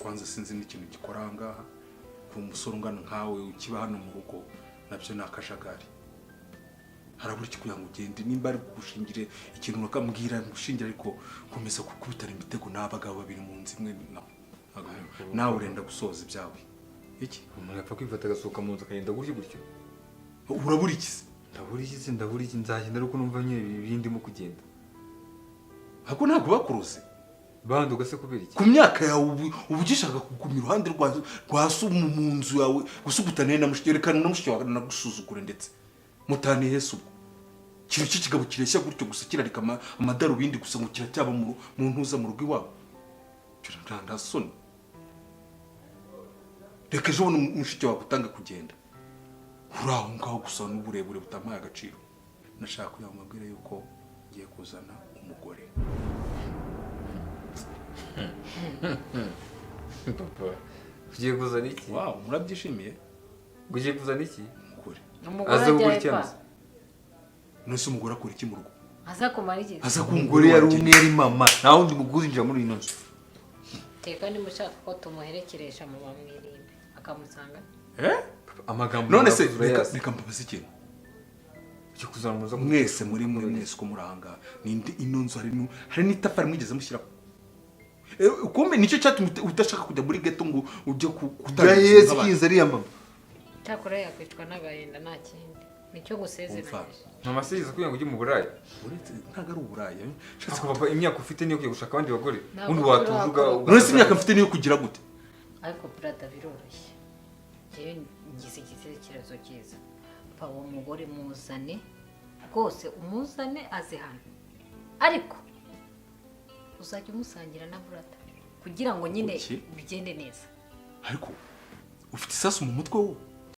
Kwanza sinzi n'ikintu gikora aha ngaha. Ku musore ungana nkawe ukiba hano mu rugo, nabyo ni akajagari. Harabura iki kugira ngo ugende? Nimba ari kugushingire ikintu bakambwira ngushingire, ariko komeza kukubitana imitego n'abagabo babiri mu nzu imwe, nawe urenda gusoza ibyawe iki? Umuntu apfa kwifata agasohoka mu nzu akagenda gutyo gutyo? Urabura iki se? Ndabura iki se? Ndabura iki? Nzagenda ariko numva nyine ibindimo kugenda. Ariko ntabwo bakuroze. Banduga se kubera iki? Ku myaka yawe ubu ugishaka kuguma iruhande rwa so mu nzu yawe gusa, ugutaniye na mushiki? Rekana na mushiki wawe nagusuzugure, ndetse mutaniye se? Ubwo ikintu cy'ikigabo kireshya gutyo gusa kirarika amadarubindi gusa ngo kiracyaba mu ntuza mu rugo iwabo. Nta soni? Reka ejo bundi mushiki wawe utanga kugenda, uri aho ngaho gusa n'uburebure butampaye agaciro. Nashaka kugira ngo mbabwire yuko ngiye kuzana umugore. Papa, ugiye kuzana iki? Wow, murabyishimiye? Ugiye kuzana iki? Umugore. Umugore Aza gukora ajyayo iki pa? hano se? None se umugore akora iki mu rugo? Aza kumara iki? Aza kuba Umugore yari wanjye. umwe, yari mama. Nta wundi mugore uzinjira muri ino nzu. Teka niba ushaka ko tumuherekeresha mu bamwirimbe akamusanga. Eh? Papa, amagambo None se yawe reka urayazi. reka mbabaze ikintu. Ugiye kuzana umuza? Mwese muri mwe mwese uko muri ahangaha, ninde ino nzu hari n'itafari mwigeze mushyiraho? Kumbe nicyo cyatumye udashaka kujya muri ghetto ngo ujye gutangira Yaheze ubuzima bw'abandi. ikinzi ariya mama. Cyakora yakwicwa n'agahinda, nta kindi nicyo gusezeranyije. Mama se yize kugira ngo ujye mu Buraya? Uretse ntabwo ari uburaya. Ariko papa, imyaka ufite niyo kujya gushaka abandi bagore? Ntabwo Ubundi watuje turakora. None se imyaka mfite niyo kugira gute? Ariko brother, biroroshye. Njyewe ngize igitekerezo cyiza. Pa, uwo mugore muzane rwose, umuzane aze hano, ariko uzajya umusangira na brother kugira ngo nyine Kuki? bigende neza. Ariko ufite isasu mu mutwe wowe.